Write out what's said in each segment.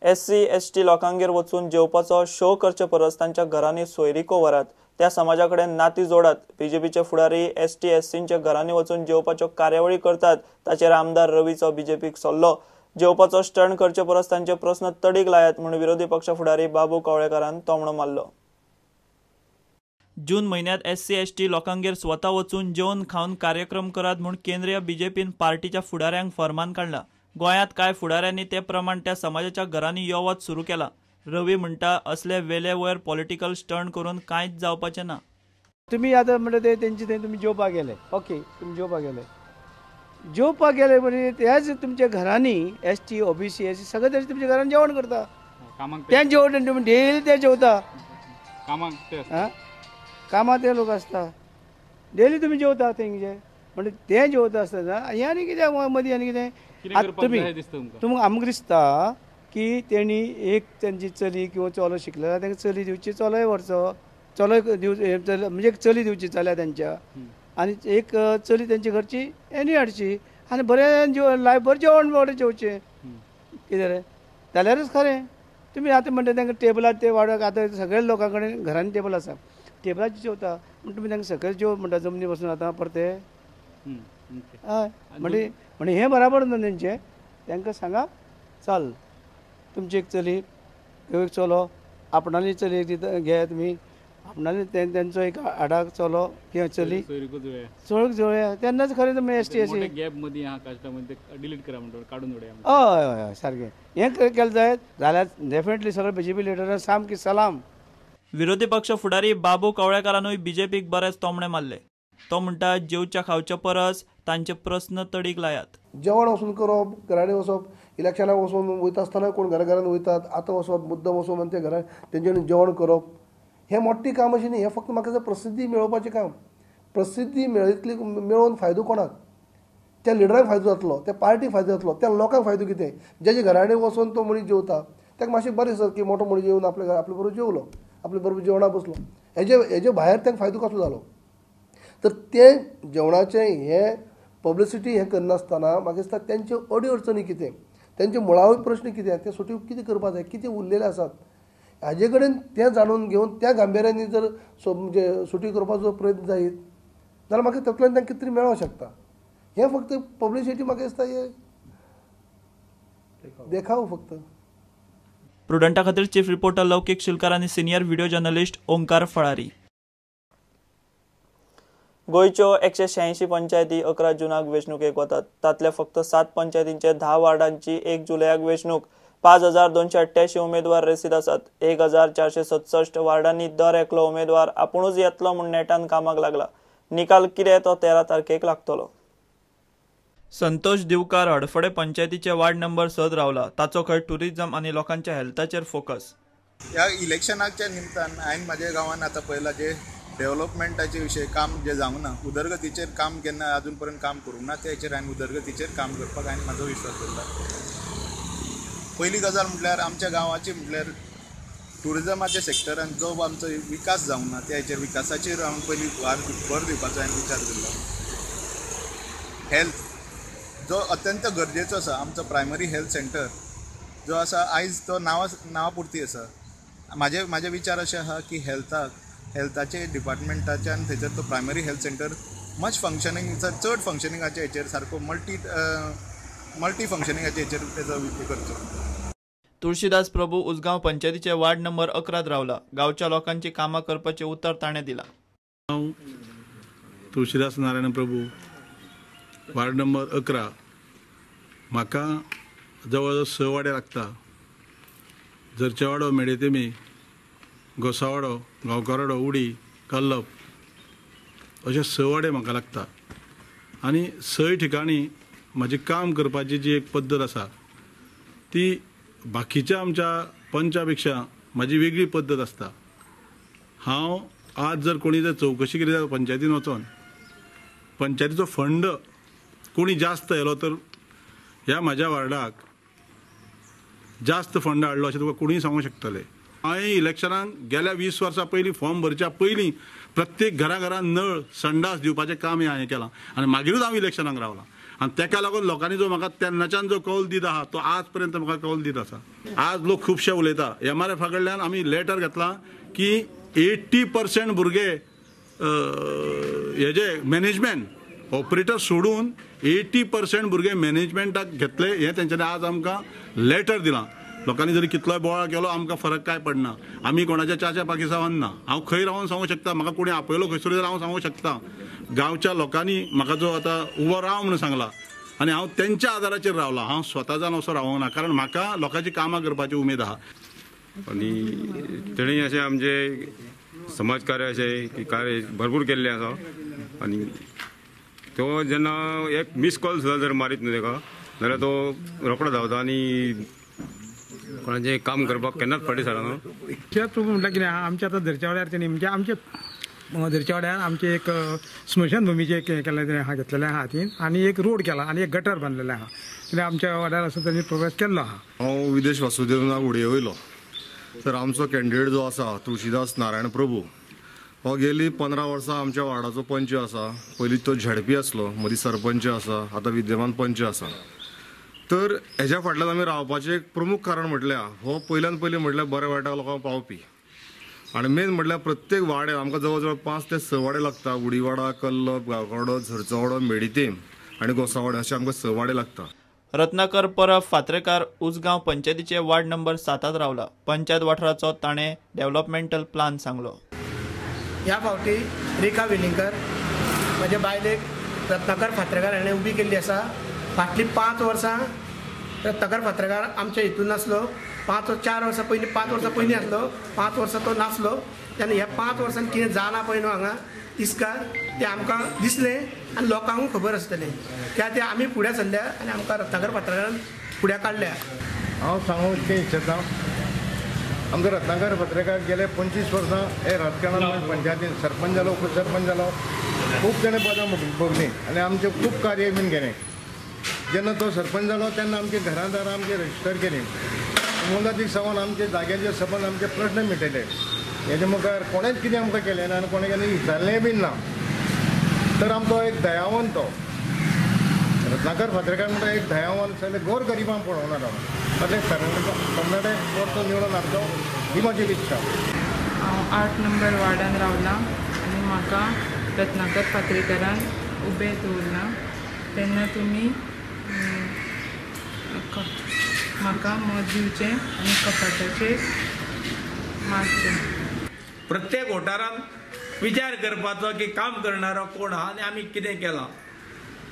SC ST लोकांगेर वचून जेवपाचो शो करचे परस तांच्या घरांनी सोयरिको व्हरात, त्या समाजा कडेन नाती जोडात। बीजेपीचे फुडारी एसटी एससींच्या घरांनी वचून जेवपाच्यो कार्यावळी करतात, ताचेर आमदार रवीचो बीजेपीक सल्लो। जेवपाचो स्टंट करचे परस तांचे प्रस्न तडीक लायात म्हूण विरोधी पक्ष फुडारी बाबू कवळेकारान तोमणो मारलो। जून म्हयन्यांत एससी एसटी लोकांगेर स्वता वचून जेवन खावन कार्यक्रम करात म्हूण केंद्रीय बीजेपीन पार्टीच्या फुडाऱ्यांक फरमान काडला। गोंयांत कांय फुडाऱ्यांनी ते प्रमाण त्या समाजाच्या घरांनी यो वच सुरू केला। रवी म्हणटा असले वेले वयर पॉलिटिकल स्टंट करून कांयच जावपाचें ना। तुमी आतां म्हणटा ते तेंचे थंय तुमी जेवपाक गेले, ओके, तुमी जेवपाक गेले, जेवपाक गेले म्हणजे त्याच तुमच्या घरांनी S T OBC S C सगळे तरी तुमच्या घरान जेवण करता, तें जेवण तुमी डेली ते जेवता, कामाक ते लोक आसता, डेली तुमी जेवता तेंचे, म्हणजे ते जेवता आसतना हें आनी कितें मदीं आनी कितें आतां तुमी तुमकां आमकां दिसता की तेणी एक तेंची चली किंवा चलो शिकले जाल्यार तांकां चली दिवची, चलोय व्हरचो, चलोय दिवचो म्हणजे एक चली दिवची चल्या तेंच्या, आनी एक चली तेंच्या घरची एनी हाडची आनी बरें जेवण लायफ बरें जेवण बरें जेवचें कितें रे जाल्यारूच खरें। तुमी आतां म्हणटा तांकां टेबलार ते वाडोवंक आतां सगळ्या लोकां कडेन घरान टेबल आसा, टेबलाचेर जेवता म्हण तुमी तांकां सकयल जेव म्हणटा जमनी बसून आतां परते हय म्हणजे म्हणजे हें बराबर न्हू तेंचें। तांकां सांगा चल तुमची एक चली किंवा एक चलो आपणाली चली एक दिता घे तुमी आपणाली तेंचो एक आडाक चलो किंवा चली चोळक जुळया तेन्नाच खरें तुमी एस टी एस गॅप मदीं आहा कास्टा डिलीट करा म्हणटा काडून उडया। हय हय हय सारकें हें केलें जायत जाल्यार डेफिनेटली सगळे बीजेपी लिडरां सामकी सलाम। विरोधी पक्ष फुडारी बाबू कवळेकारानूय बीजेपीक बरेच तोमणे मारले। तो म्हणटा जेवच्या खावच्या परस तांचे प्रस्न तडीक लायात। जेवण वचून करप, घरांनी वचप, इलेक्शनाक वचून वयता आसतना कोण घरा घरान वयतात, आतां वचप मुद्दम वचप आनी ते घरान तेंच्यांनी जेवण करप हें मोठें काम अशें न्ही। हें फक्त म्हाका प्रसिद्धी मेळोवपाचें काम। प्रसिद्धी मेळयतली मेळोवन फायदो कोणाक? त्या लिडराक फायदो जातलो, त्या पार्टीक फायदो जातलो, त्या लोकांक फायदो कितें? जेच्या घरांनी वचून तो मनीस जेवता ताका मातशें बरें दिसता की मोठो मनीस येवन आपल्या आपले बरोबर जेवलो, आपले बरोबर जेवणाक बसलो, हेजे भायर ताका फायदो कसलो जालो? तर तें जेवणाचें हें पब्लिसिटी हें करनासतना म्हाका दिसता तेंच्यो अडी अडचणी कितें, तेंचे मुळावे प्रश्न कितें, ते सोटीव कितें करपाक जाय, कितें उरलेले आसात हाजे कडेन तें जाणून घेवन त्या गांभिर्यानी जर म्हणजे सुटी करपाचो प्रयत्न जायत जाल्यार म्हाका तातूंतल्यान तांकां कितें तरी मेळोंक शकता। हें फक्त पब्लिसिटी म्हाका दिसता हें देखाव फक्त। प्रुडंटा खातीर चीफ रिपोर्टर लौकीक शिलकार आनी senior video journalist Omkar Falari. गोंयच्यो 186 पंचायती 11 जुनाक वेंचणुकेक वतात। तांतल्या फक्त 7 पंचायतींचे 10 वार्डांची 1 जुलयाक वेंचणूक। 5288 उमेदवार रेसीत आसात। 1467 वार्डांनी दर एकलो उमेदवार आपुणूच येतलो म्हूण नेटान कामाक लागला। निकाल कितें तो 13 तारखेक लागतलो। संतोष दिवकार हडफडे पंचायतीचे वार्ड नंबर 6 रावला। ताचो खंय टुरिझम आनी लोकांच्या हेल्थाचेर फोकस। ह्या इलेक्शनाच्या निमतान हांवें म्हाज्या गांवांत आतां पळयलां जे डेव्हलपमेंटाचे विशय काम जे जावंक ना, उदरगतीचेर काम केन्ना अजून पर्यंत काम करूंक ना, तेचेर हांवें उदरगतीचेर काम करपाक हांवें म्हाजो विश्वास दवरला। पयली गजाल म्हटल्यार आमच्या गांवाची म्हटल्यार टुरिजमाच्या सेक्टरान जो आमचो विकास जावंक ना त्या हेचेर विकासाचेर हांवें पयली भर दिवपाचो हांवें विचार केल्लो। हेल्थ जो अत्यंत गरजेचो आसा, आमचो प्रायमरी हेल्थ सेंटर जो आसा आयज तो नांवा पुरती आसा। म्हाजे विचार अशे आहा की हेल्थाचे डिपार्टमेंटाच्यान थंयसर तो primary health centre much functioning, चड फंक्शनिंगाच्या हेचेर सारको मल्टी फंक्शनिंगाच्या हेचेर तेजो हे करचो। तुळशीदास प्रभू उसगांव पंचायतीचे वार्ड नंबर 11 रावला। गांवच्या लोकांची कामां करपाचें उतर ताणें दिलां। हांव तुळशीदास नारायण प्रभू, वार्ड नंबर 11। म्हाका जवळ जवळ 6 वाडे लागता। झरचेवाडो, मेडेतेमी, गोसावाडो, गांवकारवाडो, उडी, कल्लप अशे 6 वाडे म्हाका लागता आनी 6 ठिकाणी म्हाजी काम करपाची जी एक पद्दत आसा ती बाकीच्या आमच्या पंचा पेक्षा म्हाजी वेगळी पद्दत आसता। हांव आज जर कोणी जर चवकशी केली जाल्यार पंचायतीन वचोन पंचायतीचो फंड कोणी जास्त येयलो तर ह्या म्हाज्या वार्डाक जास्त फंड हाडलो अशें तुका कोणूय सांगूंक शकतले। हांवें इलेक्शनाक गेल्या 20 वर्सां पयलीं फॉर्म भरच्या पयलीं प्रत्येक घरा घरान नळ संडास दिवपाचें काम हें हांवें केलां आनी मागीरूच हांव इलेक्शनाक रावलां आनी तेका लागून लोकांनी जो म्हाका तेन्नाच्यान जो कौल दीत आहा तो आज पर्यंत म्हाका कौल दीत आसा. आज लोक खुबशे उलयता. एमआरएफा कडल्यान आमी लेटर घेतला की 80% भुरगे हेजे मॅनेजमेंट ऑपरेटर सोडून 80% भुरगे मॅनेजमेंटाक घेतले हें तेंच्यांनी आज आमकां लेटर दिलां. लोकांनी जरी कितलोय बोवाळ केलो आमकां फरक काय पडना. आमी कोणाच्या च्याच्या पाकिसावान ना. हांव खंय रावन सांगूंक शकता, म्हाका कोणी आपयलो खंयसर जाल्यार हांव सांगूंक शकता. गांवच्या लोकांनी म्हाका जो आतां उबो राव म्हणून सांगला आनी हांव तेंच्या आदाराचेर रावला. हांव स्वता जावन असो रावोंक ना, कारण म्हाका लोकांची कामां करपाची उमेद आहा. आनी तेणी अशें आमचे समाज कार्य अशें कार्य भरपूर केल्लें आसा. आनी तो जेन्ना एक मिस कॉल सुद्दां जर मारीत न्हू तेका जाल्यार तो रोकडो धांवता आनी कोणाचें काम करपाक केन्नाच फाटीं सरना. तूं म्हणटा कितें आहा आमच्या आतां धरच्या वाड्यार तेणी म्हणजे आमचे धरच्या वाड्यार आमचे एक स्मशानभुमीचें एक हें केल्लें आहा, घेतलेलें आहा हातीन, आनी एक रोड केला आनी एक गटर बांदलेलें आहा. कित्याक आमच्या वाड्यार असो तेणी प्रोग्रेस केल्लो आहा. हांव विदेश वासुदेव नाग उडये वयलो. तर आमचो कॅन्डिडेट जो आसा तुळशीदास नारायण प्रभू हो गेली 15 वर्सां आमच्या वार्डाचो पंच आसा. पयलीं तो झेडपी आसलो, मदीं सरपंच आसा, आतां विद्यमान पंच आसा. तर हेज्या फाटल्यान आमी रावपाचें एक प्रमुख कारण म्हटल्यार हो पयल्यान पयलीं म्हटल्यार बऱ्या वायटाक लोकांक पावपी आनी मेन म्हटल्यार प्रत्येक वाड्यार आमकां जवळ जवळ 5 ते 6 वाडे लागता. उडीवाडा, कल्लप, गांवकडो, झरचोवाडो, मेडितेम आनी गोसावाडो अशे आमकां 6 वाडे लागता. रत्नाकर परब फात्रेकार उजगांव पंचायतीचे वार्ड नंबर 7 रावला. पंचायत वाठाराचो ताणें डेव्हलपमेंटल प्लान सांगलो. ह्या फावटी रेखा वेलिंगकर म्हज्या बायलेक रत्नाकर फात्रेकार हाणें उबी केल्ली आसा. फाटलीं 5 वर्सां रत्नाकर फात्रेकार आमच्या हितून नासलो. 5-4 वर्सां पयलीं, 5 वर्सां पयलीं आसलो, 5 वर्सां तो नासलो. तेन्ना ह्या 5 वर्सांनी कितें जालां पळय न्हू हांगा तिस्कार तें आमकां दिसलें आनी लोकांकूय खबर आसतलें. त्या ते आमी फुडें सरल्या आनी आमकां रत्नाकर फात्रेकारान फुडें काडल्या. हांव सांगूंक इतकें इच्छिता, आमचो रत्नाकर फात्रेकार गेले 25 वर्सां हे राजकारणान पंचायतीन सरपंच जालो, उपसरपंच जालो, खूब ताणें पदां भोगलीं आनी आमचें खूब कार्य बीन केलें. जेन्ना तो सरपंच जालो तेन्ना आमचे घरां दारां आमचे रजिस्टर केलीं. मुंदातीक सावन आमचे जाग्याचे सबंद आमचे प्रश्न मिटयले. हेजे मुखार कोणेंच कितें आमकां केलें ना आनी कोणें केन्ना विचारलेंय बीन ना. तर आमचो एक दयावंत तो रत्नाकर फात्रेकार म्हणटा, एक दयावंत सगळे गोर गरिबांक पळोवना तो. म्हणजे तरणाटे परतो निवडून हाडचो ही म्हजी इच्छा. हांव 8 नंबर वार्डान रावलां आनी म्हाका रत्नाकर फात्रेकारान उबें दवरलां. तेन्ना तुमी म्हाका मत दिवचें आनी कपाटाचेर मारचें. प्रत्येक वोटरान विचार करपाचो की काम करणारो कोण आहा आनी आमी कितें केलां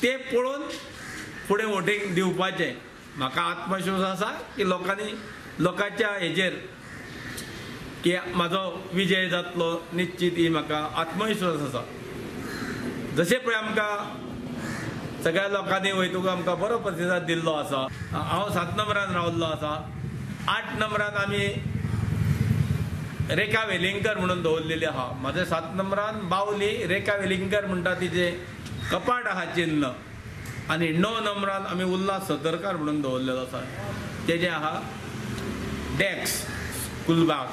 तें पळोवन फुडें वोटींग दिवपाचें. म्हाका आत्मविश्वास आसा की लोकांनी लोकांच्या हेजेर की म्हाजो विजय जातलो निश्चित, ही म्हाका आत्मविश्वास आसा. जशें पळय आमकां सगळ्या लोकांनी वयतकूच आमकां बरो प्रतिसाद दिल्लो आसा. हांव 7 नंबरान रावल्लो आसा. 8 नंबरान आमी रेखा वेलिंगकर म्हणून दवरलेली आहा. म्हाजे 7 नंबरान बावली रेखा वेलिंगकर म्हणटा तिजें कपाट आहा चिन्न. आनी 9 नंबरान आमी उल्हास सतरकार म्हणून दवरलेलो आसा, तेजें आहा डेक्स कुलबाग.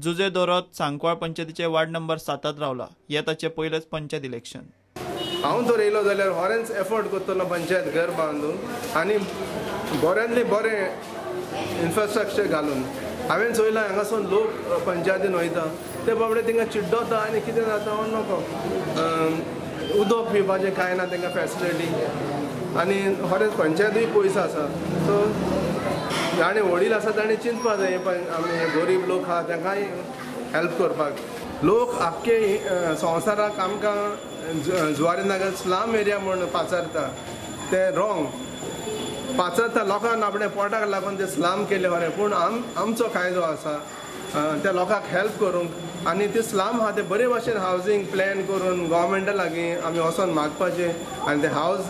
जुजे दोरोत सांकवाळ पंचायतीचे वार्ड नंबर 7 रावला. हे ताचें पयलेंच पंचायत इलेक्शन. हांव जर येयलो जाल्यार होरेंच एफर्ट करतलो पंचायत घर बांदून आनी बऱ्यांतलें बरें इन्फ्रास्ट्रक्चर घालून. हांवें चोयलां हांगासून लोक पंचायतीन वयता ते बाबडे थिंगा चिड्डोता आनी कितें जाता नको, उदक पिवपाचें कांय ना तांकां फॅसिलिटी आनी खरेंच पंचायतूय पयस आसा. सो जाणें वडील आसा ताणें चिंतपा जाय आमी गरीब लोक आहा तांकांय हेल्प करपाक. लोक आख्खे संवसाराक आमकां जुवारी नगर स्लम एरिया म्हूण पाचारता, तें रॉंग पाचारता. लोकांक आपणे पोटाक लागून ते स्लम केले खरें, पूण आमचो कायदो आसा त्या लोकांक हेल्प करूंक आनी ते स्लम आहा ते बरे भाशेन हावजींग प्लॅन करून गव्हर्मेंटा लागीं आमी वचोन मागपाचें आनी ते हावज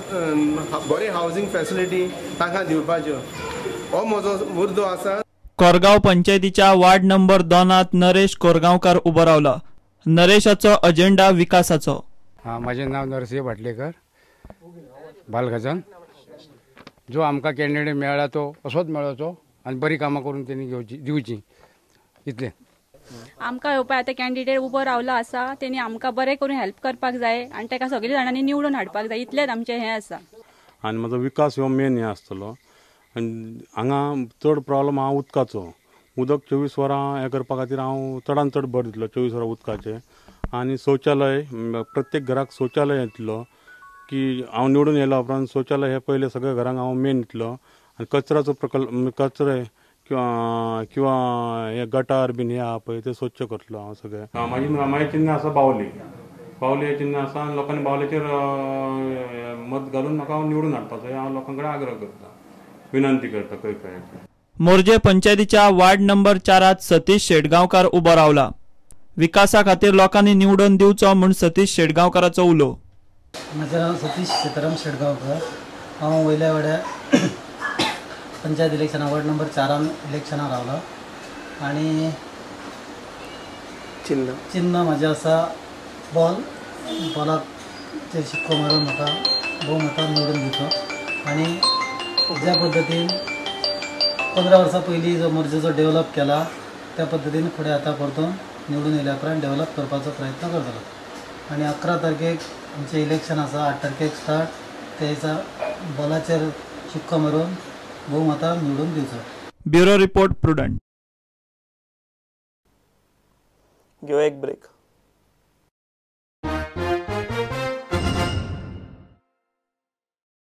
बरें हावजींग फॅसिलिटी तांकां दिवपाच्यो, हो म्हजो मुद्दो आसा. कोरगांव पंचायतीच्या वार्ड नंबर 2 नरेश कोरगांवकार उबो रावला. नरेशाचो अजेंडा विकासाचो. म्हाजें नांव नरसिंह भाटलेकर, बालगजन. जो आमकां कॅन्डिडेट मेळ्ळा तो असोच मेळोचो आनी बरी कामां करून तेणी घेवची दिवची इतलें. आमकां येवपा आतां कॅन्डिडेट उबो रावलो आसा, तेणी आमकां बरें करून हेल्प करपाक जाय आनी ताका सगळीं जाणांनी निवडून हाडपाक जाय, इतलेंच आमचें हें आसा. आनी म्हजो विकास हो मेन हें आसतलो. आनी हांगा चड प्रॉब्लम आहा उदकाचो. उदक 24 वरां हें करपा खातीर हांव चडान चड भर दितलो 24 वरां उदकाचें. आनी शौचालय प्रत्येक घराक शौचालय येतलो की हांव निवडून येयल्या उपरांत शौचालय हे पयले सगळ्या घरांक हांव मेन दितलो. आनी कचऱ्याचो प्रकल्प कचरे किंवा किंवा हे गटार बीन हे आहा पळय ते स्वच्छ करतलो हांव सगळें. म्हाजें चिन्ह आसा बावली, बावली हें चिन्ह आसा आनी लोकांनी बावलेचेर मत घालून म्हाका निवडून हाडपाचो हांव लोकां कडेन आग्रह करता, विनंती करता कळकळ्याची. मोरजे पंचायतीच्या वार्ड नंबर 4 सतीश शेटगांवकार उबो रावला. विकासा खातीर लोकांनी निवडून दिवचो म्हूण सतीश शेटगांवकाराचो उलो. म्हजें नांव सतीश सीताराम शेटगांवकर. हांव वयल्या वाड्या पंचायत इलेक्शना वार्ड नंबर 4 इलेक्शना रावला आनी चिन्ह म्हजें आसा बॉल. बॉलाचेर शिक्को मारून म्हाका भोवमतान निवडून दिवचो. आनी ज्या पद्दतीन 15 वर्सां पयलीं जो मोरजेचो डेवलप केला त्या पद्दतीन फुडें आतां परतून निवडून येयल्या उपरांत डेवलप करपाचो प्रयत्न करतलो. आनी 11 तारखेक आमचें इलेक्शन आसा, 8 तारखेक स्टार्ट. त्या दिसा बॉलाचेर शिक्को मारून भोवमतान निवडून दिवचो. Bureau report, Prudent. घेवया एक ब्रेक.